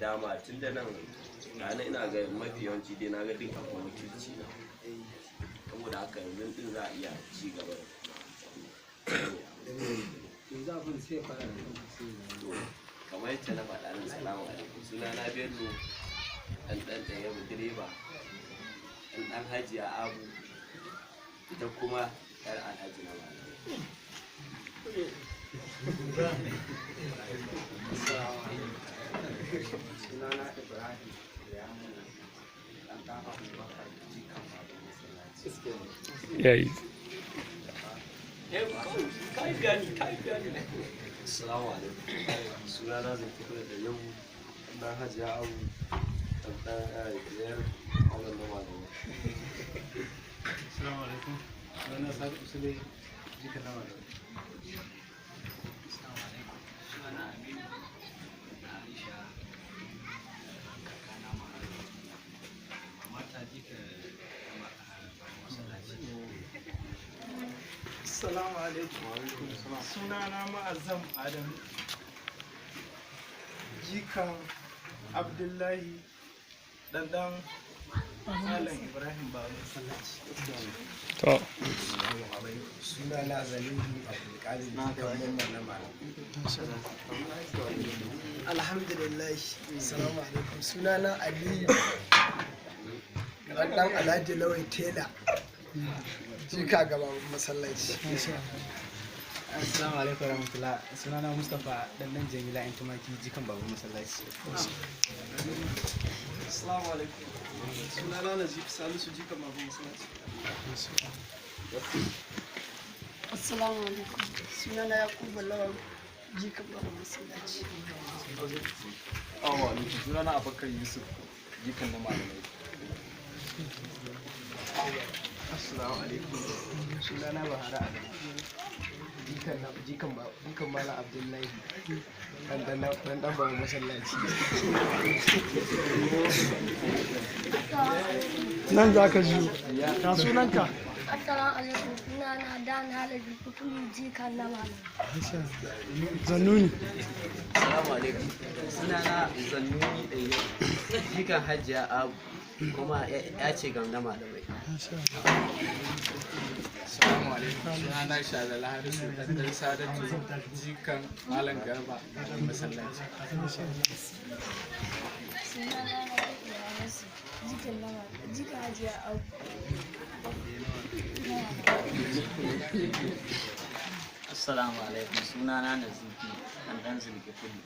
da dama tun da nan rana ina ga mafi yawanci dai na ga duk akwai wakilci na, saboda haka yanzu din za a iya ci gaba da. Yanzu abin sai fara da kanka sai ya To, kamar yadda na faɗa nan, salamu alaikum, suna na Bello ɗan ɗan ɗaya direba, ɗan ɗan Hajiya Abu, ita kuma ɗan Alhaji na malamai. Sunana Ibrahim Yamuna, ɗan ɗan Abubakar, jikan baban masallaci. Yayi. Eh, kai bayani, kai bayani. Assalamu alaikum. Sunana Zulkifli da yau dan Hajiya Abu, dan dan biyar Allah na malamai. Assalamu alaikum. Sunana Sadiq Usule, jikan na malamai. Assalamu alaikum. Sunana Aminu na Aisha, kakana ma mama ta jika masallaci. Assalamu alaikum. Sunana Ma'azzam Adamu. Jikan Abdullahi, ɗanɗan Malam Ibrahim Baba Masallaci. To. Sunana Zalihu Abdulkadir, jikan Mamman na malam. Alhamdulillah. Salamu alaikum. Sunana Aliyu ɗan Alhaji Lawai Tela, jika gaba masallaci. Assalamu alaikum warahmatullah. Sunana Mustapha, dan dan Jamila yan tumaki, jikan baban masallaci. Assalamu alaikum. Sunana Nazif Salisu, jikan Baba Masallaci. Assalamu alaikum. Sunana Yakubu Lawal, jikan Baba Masallaci. Assalamu alaikum. Sunana Abubakar Yusuf, jikan na malamai. Assalamu alaikum. Sunana Bahara Adamu. Jikan jikan jikan Malam Abdullahi, dan dan dan dan baban masallaci. Nan za ka ji ka sunanka. Assalamu alaikum. Sunana Dan Halabi Kutulu, jikan na malam. Zanuni. Assalamu alaikum. Sunana Zannuni Ɗaya, jikan Hajiya Abu, kuma ya ce ga na malamai. Assalamu alaikum. Sunana Shazala Harisu, ɗan ɗan Sadatu, jikan Malam Garba Masallaci. Sunana Rabi'u Hamisu, jikan na malam, jikan Hajiya Abu. Assalamu alaikum. Sunana Nazifi, dan dan Zulkifli.